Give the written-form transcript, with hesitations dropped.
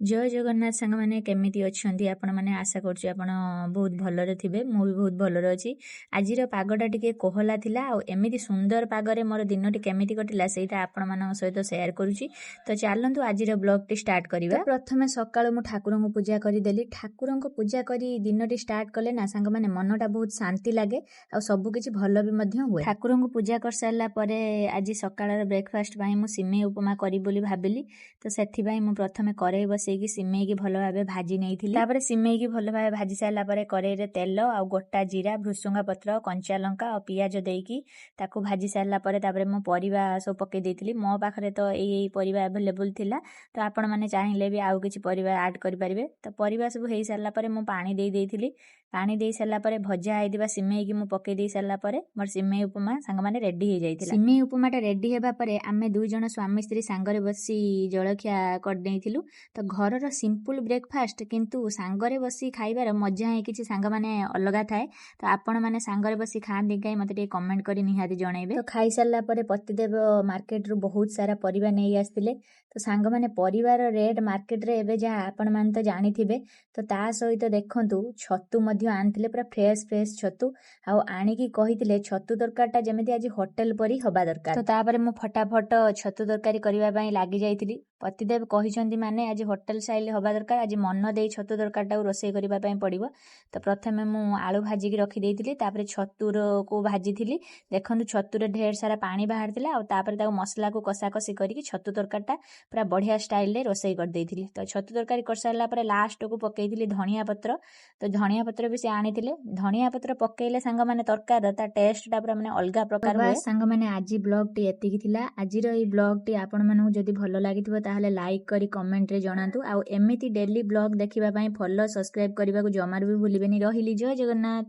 ଜୟ ଜଗନ୍ନାଥ ସାଙ୍ଗମାନେ, କେମିତି ଅଛନ୍ତି ଆପଣମାନେ? ଆଶା କରୁଛି ଆପଣ ବହୁତ ଭଲରେ ଥିବେ। ମୁଁ ବି ବହୁତ ଭଲରେ ଅଛି। ଆଜିର ପାଗଟା ଟିକେ କୋହଲା ଥିଲା ଆଉ ଏମିତି ସୁନ୍ଦର ପାଗରେ ମୋର ଦିନଟି କେମିତି କଟିଲା, ସେଇଟା ଆପଣମାନଙ୍କ ସହିତ ସେୟାର କରୁଛି। ତ ଚାଲନ୍ତୁ, ଆଜିର ବ୍ଲଗ୍ଟି ଷ୍ଟାର୍ଟ କରିବା। ତ ପ୍ରଥମେ ସକାଳୁ ମୁଁ ଠାକୁରଙ୍କୁ ପୂଜା କରିଦେଲି। ଠାକୁରଙ୍କ ପୂଜା କରି ଦିନଟି ଷ୍ଟାର୍ଟ କଲେ ନା ସାଙ୍ଗମାନେ, ମନଟା ବହୁତ ଶାନ୍ତି ଲାଗେ ଆଉ ସବୁ କିଛି ଭଲ ବି ମଧ୍ୟ ହୁଏ। ଠାକୁରଙ୍କୁ ପୂଜା କରିସାରିଲା ପରେ ଆଜି ସକାଳର ବ୍ରେକଫାଷ୍ଟ ପାଇଁ ମୁଁ ସିମେଇ ଉପମା କରିବି ବୋଲି ଭାବିଲି। ତ ସେଥିପାଇଁ ମୁଁ ପ୍ରଥମେ କରେଇ ବସେଇକି ସିମେଇକି ଭଲ ଭାବେ ଭାଜି ନେଇଥିଲି। ତାପରେ ସିମେଇକି ଭଲ ଭାବେ ଭାଜି ସାରିଲା ପରେ କରେଇରେ ତେଲ ଆଉ ଗୋଟା ଜିରା, ଭୃସୁଙ୍ଗା ପତ୍ର, କଞ୍ଚା ଲଙ୍କା ଆଉ ପିଆଜ ଦେଇକି ତାକୁ ଭାଜି ସାରିଲା ପରେ ତାପରେ ମୁଁ ପରିବା ସବୁ ପକେଇ ଦେଇଥିଲି। ମୋ ପାଖରେ ତ ଏଇ ଏଇ ପରିବା ଆଭେଲେବୁଲ୍ ଥିଲା, ତ ଆପଣମାନେ ଚାହିଁଲେ ବି ଆଉ କିଛି ପରିବା ଆଡ଼୍ କରିପାରିବେ। ତ ପରିବା ସବୁ ହେଇସାରିଲା ପରେ ମୁଁ ପାଣି ଦେଇ ଦେଇଥିଲି। ପାଣି ଦେଇ ସାରିଲା ପରେ ଭଜା ହେଇଥିବା ସିମେଇକି ମୁଁ ପକେଇ ଦେଇ ସାରିଲା ପରେ ମୋର ସିମେଇ ଉପମା ସାଙ୍ଗମାନେ ରେଡି ହେଇଯାଇଥିଲା। ସିମେଇ ଉପମାଟା ରେଡି ହେବା ପରେ ଆମେ ଦୁଇ ଜଣ ସ୍ୱାମୀ ସ୍ତ୍ରୀ ସାଙ୍ଗରେ ବସି ଜଳଖିଆ କରିନେଇଥିଲୁ। ତ ଘରର ସିମ୍ପଲ ବ୍ରେକଫାଷ୍ଟ, କିନ୍ତୁ ସାଙ୍ଗରେ ବସି ଖାଇବାର ମଜା ହିଁ କିଛି ସାଙ୍ଗମାନେ ଅଲଗା ଥାଏ। ତ ଆପଣମାନେ ସାଙ୍ଗରେ ବସି ଖାଆନ୍ତି କାହିଁ, ମୋତେ ଟିକେ କମେଣ୍ଟ କରି ନିହାତି ଜଣାଇବେ। ତ ଖାଇସାରିଲା ପରେ ପତିଦେବ ମାର୍କେଟରୁ ବହୁତ ସାରା ପରିବା ନେଇ ଆସିଥିଲେ। ତ ସାଙ୍ଗମାନେ, ପରିବାର ରେଟ୍ ମାର୍କେଟରେ ଏବେ ଯାହା, ଆପଣମାନେ ତ ଜାଣିଥିବେ। ତ ତା ସହିତ ଦେଖନ୍ତୁ, ଛତୁ ମଧ୍ୟ ଆଣିଥିଲେ, ପୁରା ଫ୍ରେଶ୍ ଫ୍ରେଶ୍ ଛତୁ। ଆଉ ଆଣିକି କହିଥିଲେ ଛତୁ ତରକାରୀଟା ଯେମିତି ଆଜି ହୋଟେଲ ପରି ହବା ଦରକାର। ତ ତାପରେ ମୁଁ ଫଟାଫଟ ଛତୁ ତରକାରୀ କରିବା ପାଇଁ ଲାଗି ଯାଇଥିଲି। ପତିଦେବ କହିଛନ୍ତି ମାନେ ଆଜି ହୋଟେଲ ଷ୍ଟାଇଲ ହବା ଦରକାର, ଆଜି ମନ ଦେଇ ଛତୁ ତରକାରୀଟାକୁ ରୋଷେଇ କରିବା ପାଇଁ ପଡ଼ିବ। ତ ପ୍ରଥମେ ମୁଁ ଆଳୁ ଭାଜିକି ରଖିଦେଇଥିଲି, ତାପରେ ଛତୁରକୁ ଭାଜିଥିଲି। ଦେଖନ୍ତୁ, ଛତୁରେ ଢେର ସାରା ପାଣି ବାହାରିଥିଲା। ଆଉ ତାପରେ ତାକୁ ମସଲାକୁ କଷାକଷି କରିକି ଛତୁ ତରକାରୀଟା ପୁରା ବଢ଼ିଆ ଷ୍ଟାଇଲରେ ରୋଷେଇ କରିଦେଇଥିଲି। ତ ଛତୁ ତରକାରୀ କରିସାରିଲା ପରେ ଲାଷ୍ଟକୁ ପକେଇଥିଲି ଧଣିଆ ପତ୍ର। ତ ଧଣିଆ ପତ୍ର ବି ସେ ଆଣିଥିଲେ। ଧଣିଆ ପତ୍ର ପକେଇଲେ ସାଙ୍ଗମାନେ, ତରକାରୀର ତା ଟେଷ୍ଟଟା ପୁରା ମାନେ ଅଲଗା ପ୍ରକାର ହୁଏ। ସାଙ୍ଗମାନେ, ଆଜି ବ୍ଲଗ୍ଟି ଏତିକି ଥିଲା। ଆଜିର ଏଇ ବ୍ଲଗ୍ଟି ଆପଣମାନଙ୍କୁ ଯଦି ଭଲ ଲାଗିଥିବ, ତାହେଲେ ଲାଇକ୍ କରି କମେଣ୍ଟରେ ଜଣାନ୍ତୁ। ଆଉ ଏମିତି ଡେଲି ବ୍ଲଗ୍ ଦେଖିବା ପାଇଁ ଫଲୋ, ସବସ୍କ୍ରାଇବ୍ କରିବାକୁ ଜମାରୁ ବି ଭୁଲିବେନି। ରହିଲି, ଜୟ ଜଗନ୍ନାଥ।